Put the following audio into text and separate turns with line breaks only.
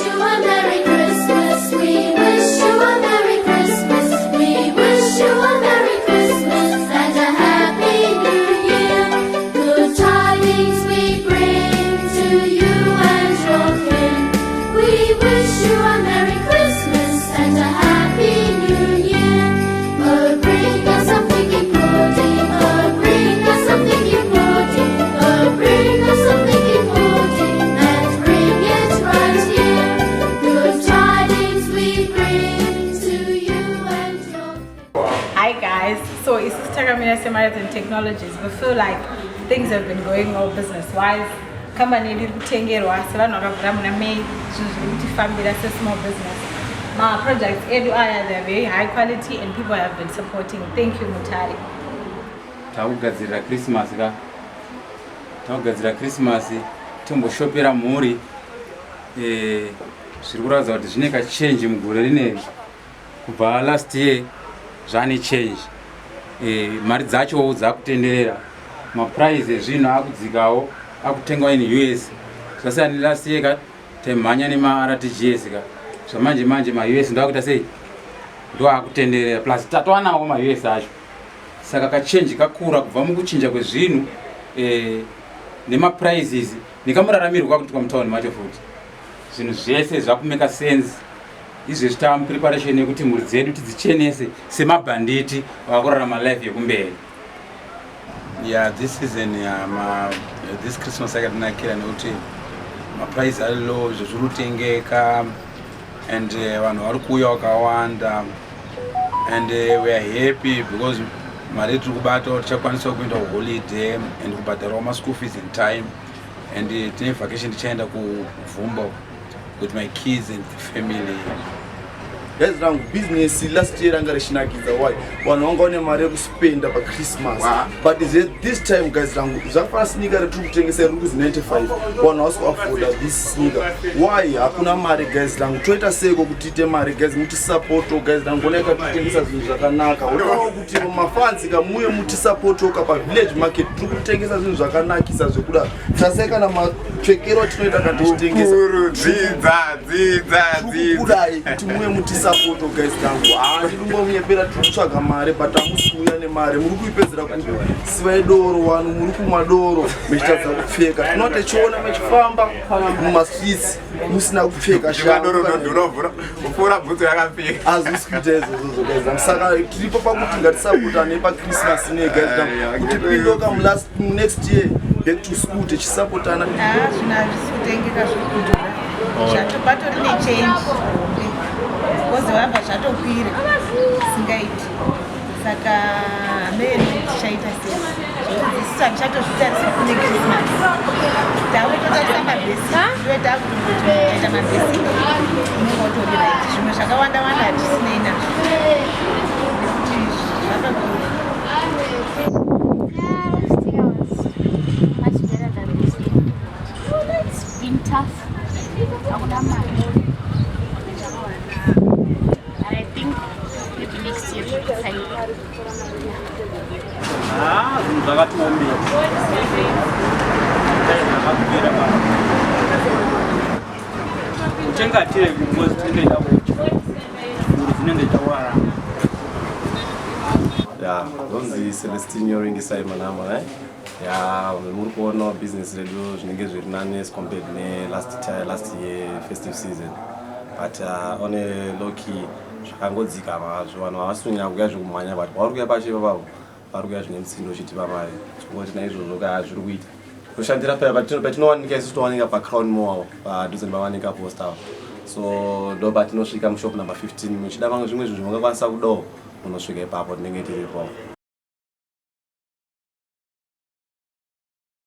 you a Merry Christmas. We wish you a Merry Christmas. We wish you a Merry Christmas and a Happy New Year. Good tidings we bring to you and your kin. We wish you a Merry Christmas and a Happy New Year. Oh, bring us some figgy pudding. Oh, bring us some figgy pudding. Oh, bring us some figgy pudding and bring it right here. Good tidings we bring to you and your
Hi guys, so it's Takamina Samaritan Technologies. We feel like things have been going well business wise. Kambani yedu iri kutengerwa sevanhu vakavhura muna May, zvinhu zviri kutifambira sesmall business. Maprojects edu aya, they are very high quality and people have been supporting. Thank you, Mutare.
Takugadzirira Christmas ka, takugadzira Christmas, tomboshopera mhuri. Zviri kuratidza kuti zvine kachange mugore rineri kubva last year, zvane change. Mari dzachowo dzakutenderera, maprice ezvinhu akudzikawo, akutengwa in US. Zvasiyana nelast year ka, taimhanya nemaRTGS ka. Zvamanje manje maUS ndoakuita sei, ndo akutenderera, plus tatowanawo maUS acho. Saka kachange kakura kubva mukuchinja kwezvinhu nemaprices nekamuraramirwo kakuitwa mutauni macho futi. Zvinhu zvese zvakumeka sense izvezvi. Tava mupreparation yekuti mhuri dzedu tidzichenese semabhanditi vakurarama life yekumberi.
Yeah, this season, yeah, this Christmas yakatinakira nekuti maprice ari low, zvo zviri kutengeka and vanhu vari kuuya vakawanda and we are happy because mari tiri kubatawo, tichakwanisa kuenda kuholiday and kubhadharawo maschool fees in time and tine vacation, tichaenda kuVhumba with my kids and the family.
Guys rangu, business last year ranga richinakidza. Why? Vanhu vanga vane mari yekuspenda pachristmas, but this time, guys rangu, zvakafanana sneaker retiri kutengesa riri kuzi 95, vanhu havasi kuafforda this sneaker. Why? Hakuna mari, guys rangu. Toita seiko kuti tiite mari, guys? Mutisapoto, guys rangu. Oneka titengesa zvinhu zvakanaka. Onawo kuti mafans kamuye mutisapotoka pavillage market, tiri kutengesa zvinhu zvakanakisa zvekudaro. Tasai kana mapfekero atinoita kana tichitengesa.
Dzidza, dzidza, dzidza.
Kudai kuti muye mutisapoto, guys rangu. Handidungomunyepera, tiri kutsvaga mari, but hamusi kuuya nemari. Muri kuipedzera kusivai doro. Vanhu muri kumwa doro muchitadza kupfeka. Tinoti tichiona muchifamba mumastreets musina kupfeka.
Doro unovhura kupfuura bhutsu yakapfeka.
Hazvisi kuita izvozvozvo, guys rangu. Saka tiripo pakuti ngatisapotane pachristmas inei, guys rangu, kuti pindoka next year back to school tichisapotana.
Zvinhu hazvisi kutengeka, zviri kudhura. Zvato patori nechange because vabva zvatokwira singaiti. Saka hamene tichaita sei, zvekuti isusu hatichatozvitarisi kune Christmas. Takutotarisa mabasic, ndiwe takutongoti taita mabasic, unenge utori right. Zvimwe zvakawanda wanda hatisinei nazvo nekuti zvakakura.
Last year was much better than this year. It's been tough. Hakuna mari. And I think maybe next year we'll be fine.
Ah, zvinhu zvakatiomera, zvakapera. Pa kutenga tireki because tinenge takudya, mhuri dzinenge takurarama.
Ya, ndonzi Celestinio Ringisai Manama. Ya, muri kuonawo business redu zvinenge zviri nani as compared nelast time, last year festive season, but on a low key zvakangodzika hazvo. Vanhu havasi kunyanya kuuya zvekumhanya, but pavari kuuya pacho ipapapo vari kuuya zvine mutsindo uchitipa mari. Tingoti naizvozvo ka zviri kuita kushandira paya patinowanika isusu, towanika paCrown Mall padhuze nepavanika post apo. So ndo patinosvika mushop number 15. Muchida vamwe zvimwe zvinhu zvimungakwanisa kudawo, munosvika ipapo, tinenge tiripo.